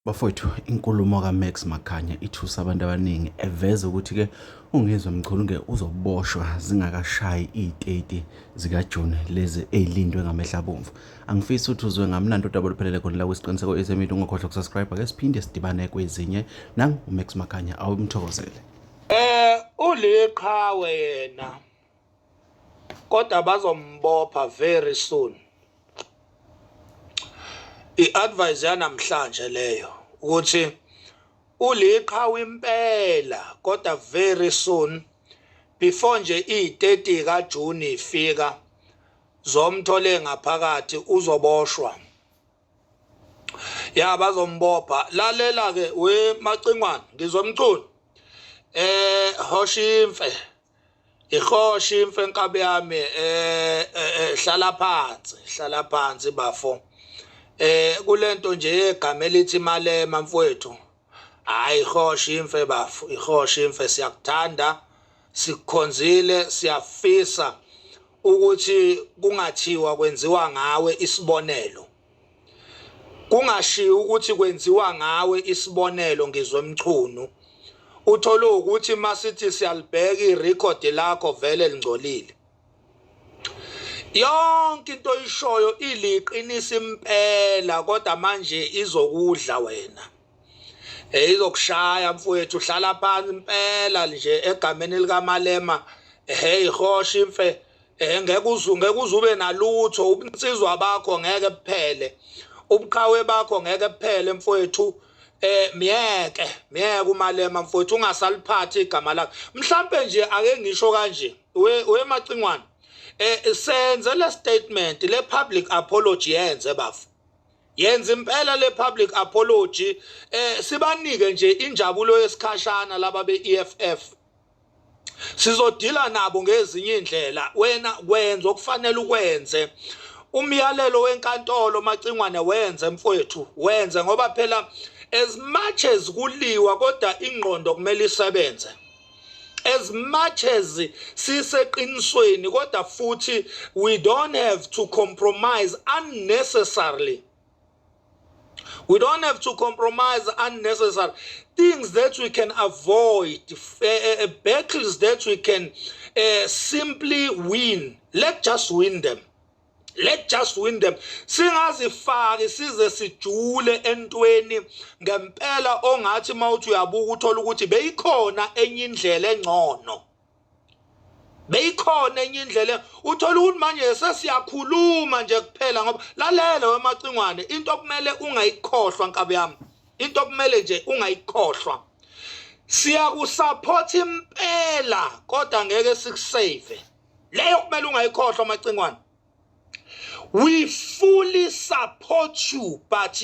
Bafowethu, inkulumo kaMax Makhanya ithusa abantu abaningi eveza ukuthi-ke uNgizwe Mchunu-ke uzoboshwa zingakashayi iy'teti zikaJuni lezi ey'lindwe ngamehlo abomvu. Angifisi ukuthi uzwe ngamnandi udaba oluphelele khona la kwisiqiniseko esemidi ungakhohlwa ukusubscribe ake siphinde sidibane kwezinye. Nangu uMax Makhanya awumthokozele. Uliqhawe yena kodwa bazombopha very soon. I-advice yanamhlanje leyo ukuthi uliqhawe impela kodwa very soon before nje i-30 kaJune ifika zomthole ngaphakathi uzoboshwa. Ya bazombopha. Lalela ke we Macingwane ngizomchunu. Hoshimfe. Ihosha imfe nkabi yami hlala phansi, hlala phansi bafo. Kulento nje yegama elithi Malema mfowethu. Hayi ihosha imfe bafo, ihosha imfe siyakuthanda. Sikukhonzile siyafisa ukuthi kungathiwa kwenziwa ngawe isibonelo. Kungashiwo ukuthi kwenziwa ngawe isibonelo ngizwe Mchunu. Uthole ukuthi masithi siyalibheka irekhodi lakho vele lingcolile. Yonke into oyishoyo iliqinisa impela kodwa manje izokudla wena. Izokushaya mfowethu hlala phansi impela nje egameni likaMalema. Hey hosha imfe ngeke uzu ngeke uzube nalutho ubunsizwa bakho ngeke buphele. Ubuqhawe bakho ngeke buphele mfowethu. Miyeke, miyeke uMalema mfowethu ungasaliphathi igama lakhe. Mhlambe nje ake ngisho kanje we Macingwane. Senze le statement le public apology yenze bafo. Yenza impela le public apology sibanike nje injabulo yesikhashana laba be-EFF. Sizodila nabo ngezinye indlela wena kwenza okufanele ukwenze. Umyalelo wenkantolo Macingwane wenze mfowethu wenze ngoba phela as much as kuliwa kodwa ingqondo kumele isebenze. As much as siseqinisweni kodwa futhi we don't have to compromise unnecessarily. We don't have to compromise unnecessary things that we can avoid, battles that we can simply win. Let's just win them. Let's just win them. Singazifaki size sijule entweni ngempela ongathi mawuthi uyabuka uthola ukuthi beyikhona enye indlela engcono. Beyikhona enye indlela uthola ukuthi manje sesiyakhuluma nje kuphela ngoba lalela wemacingwane into okumele ungayikhohlwa nkabi yami. Into okumele nje ungayikhohlwa. Siyakusupport impela kodwa ngeke sikusave. Leyo kumele ungayikhohlwa Macingwane. We fully support you but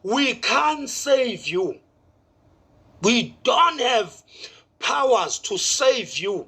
we can't save you. We don't have powers to save you.